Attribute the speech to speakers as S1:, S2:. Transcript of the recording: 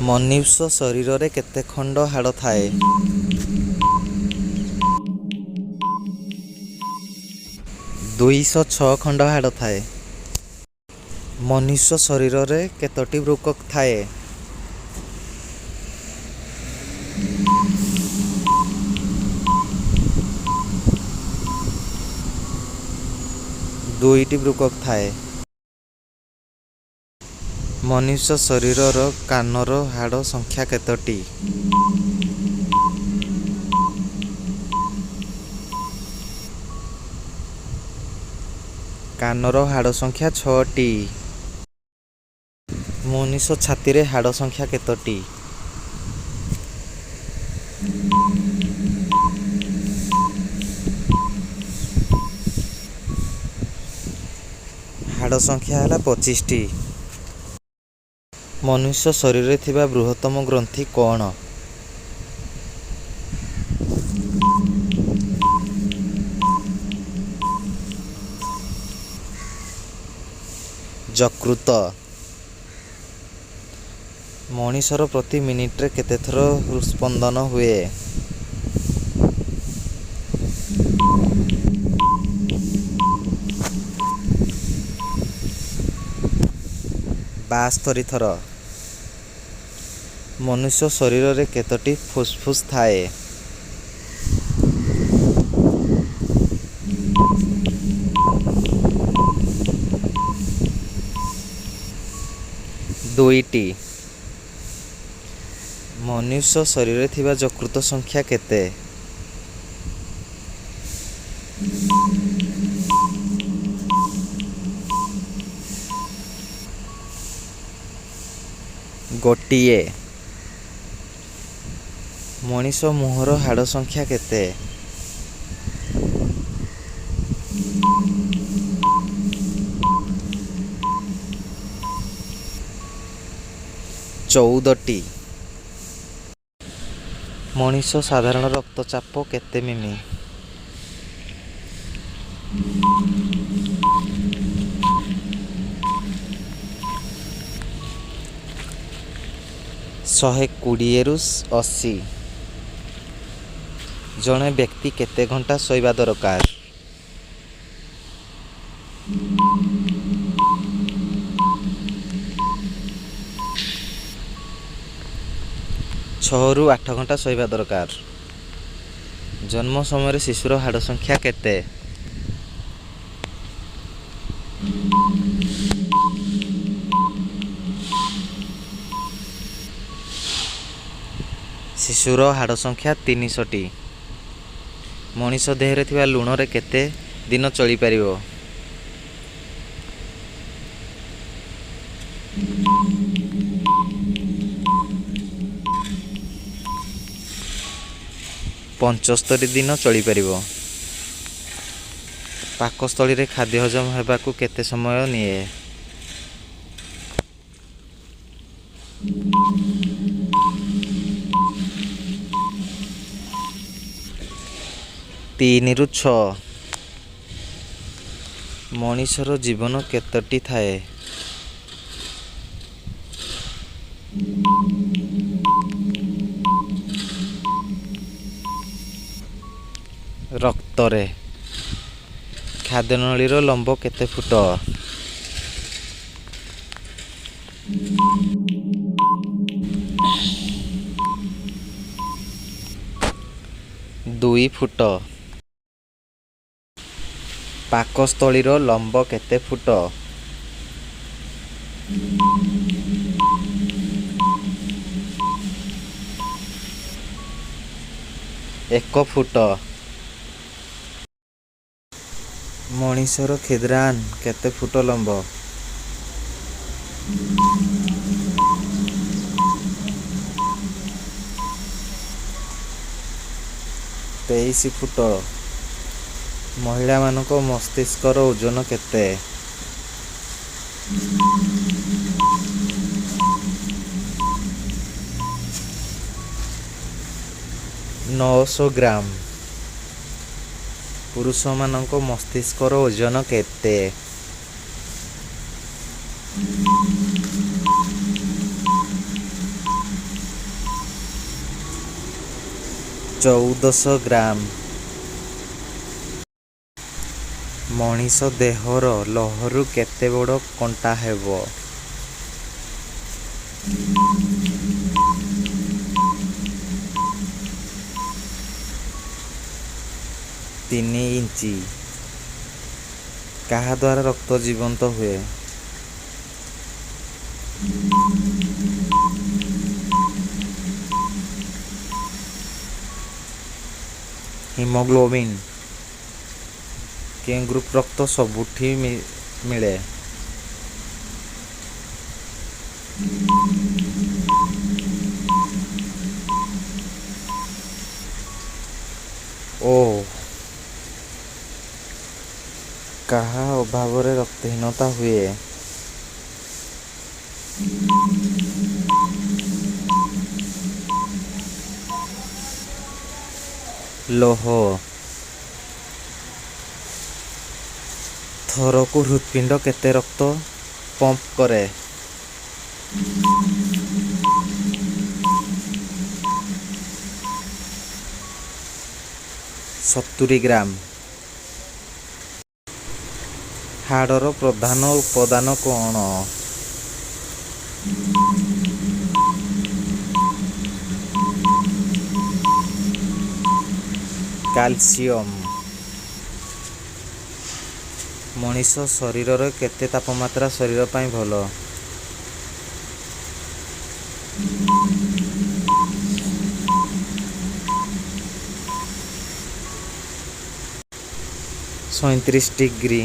S1: ମନୁଷ୍ୟ ଶରୀରରେ କେତେ ଖଣ୍ଡ ହାଡ଼ ଥାଏ? 206 ଖଣ୍ଡ ହାଡ଼ ଥାଏ। ମନୁଷ୍ୟ ଶରୀରରେ କେତୋଟି ବୃକକ୍ ଥାଏ? 2ଟି ବୃକକ୍ ଥାଏ। ମନୁଷ୍ୟ ଶରୀରର କାନର ହାଡ଼ ସଂଖ୍ୟା କେତୋଟି? କାନର ହାଡ଼ ସଂଖ୍ୟା 6ଟି। ମଣିଷ ଛାତିରେ ହାଡ଼ ସଂଖ୍ୟା କେତୋଟି? ହାଡ଼ ସଂଖ୍ୟା ହେଲା 25ଟି। ମନୁଷ୍ୟ ଶରୀରରେ ଥିବା ବୃହତ୍ତମ ଗ୍ରନ୍ଥି କ'ଣ? ଯକୃତ। ମଣିଷର ପ୍ରତି ମିନିଟରେ କେତେଥର ହୃତସ୍ପନ୍ଦନ ହୁଏ? 72 ଥର। ମନୁଷ୍ୟ ଶରୀରରେ କେତୋଟି ଫୁସ୍ଫୁସ୍ ଥାଏ? 2ଟି। ମନୁଷ୍ୟ ଶରୀରରେ ଥିବା ଯକୃତ ସଂଖ୍ୟା କେତେ? 1। ମଣିଷ ମୁହଁର ହାଡ଼ ସଂଖ୍ୟା କେତେ? 14ଟି। ମଣିଷ ସାଧାରଣ ରକ୍ତଚାପ କେତେ ମିମି? 120ରୁ 80। ଜଣେ ବ୍ୟକ୍ତି କେତେ ଘଣ୍ଟା ଶୋଇବା ଦରକାର? 6ରୁ 8 ଘଣ୍ଟା ଶୋଇବା ଦରକାର। ଜନ୍ମ ସମୟରେ ଶିଶୁର ହାଡ଼ ସଂଖ୍ୟା କେତେ? ଶିଶୁର ହାଡ଼ ସଂଖ୍ୟା 300ଟି। ମଣିଷ ଦେହରେ ଥିବା ଲୁଣରେ କେତେ ଦିନ ଚଳିପାରିବ? 75 ଦିନ ଚଳିପାରିବ। ପାକସ୍ଥଳୀରେ ଖାଦ୍ୟ ହଜମ ହେବାକୁ କେତେ ସମୟ ନିଏ? 3ରୁ 6। ମଣିଷର ଜୀବନ କେତୋଟି ଥାଏ? ରକ୍ତରେ। ଖାଦ୍ୟନଳୀର ଲମ୍ବ କେତେ ଫୁଟ? 2 ଫୁଟ। ପାକସ୍ଥଳୀର ଲମ୍ବ କେତେ ଫୁଟ? 1 ଫୁଟ। ମଣିଷର କ୍ଷୁଦ୍ରାନ୍ତ କେତେ ଫୁଟ ଲମ୍ବ? 23 ଫୁଟ। ମହିଳାମାନଙ୍କ ମସ୍ତିଷ୍କର ଓଜନ କେତେ? 900 ଗ୍ରାମ। ପୁରୁଷମାନଙ୍କ ମସ୍ତିଷ୍କର ଓଜନ କେତେ? 1400 ଗ୍ରାମ। ମଣିଷ ଦେହର ଲହରୁ କେତେ ବଡ଼ କଣ୍ଟା ହେବ? 3 ଇଞ୍ଚ। କାହାଦ୍ୱାରା ରକ୍ତ ଜୀବନ୍ତ ହୁଏ? ହିମୋଗ୍ଲୋବିନ୍। କେଉଁ ଗ୍ରୁପ୍ ରକ୍ତ ସବୁଠି ମିଳେ? ଓ। କାହା ଅଭାବରେ ରକ୍ତହୀନତା ହୁଏ? ଲୌହ। ଥରକୁ ହୃତ୍ପିଣ୍ଡ କେତେ ରକ୍ତ ପମ୍ପ କରେ? 70 ଗ୍ରାମ। ହାଡ଼ର ପ୍ରଧାନ ଉପାଦାନ କ'ଣ? କାଲସିୟମ। ମଣିଷ ଶରୀରର କେତେ ତାପମାତ୍ରା ଶରୀର ପାଇଁ ଭଲ? 37 ଡିଗ୍ରୀ।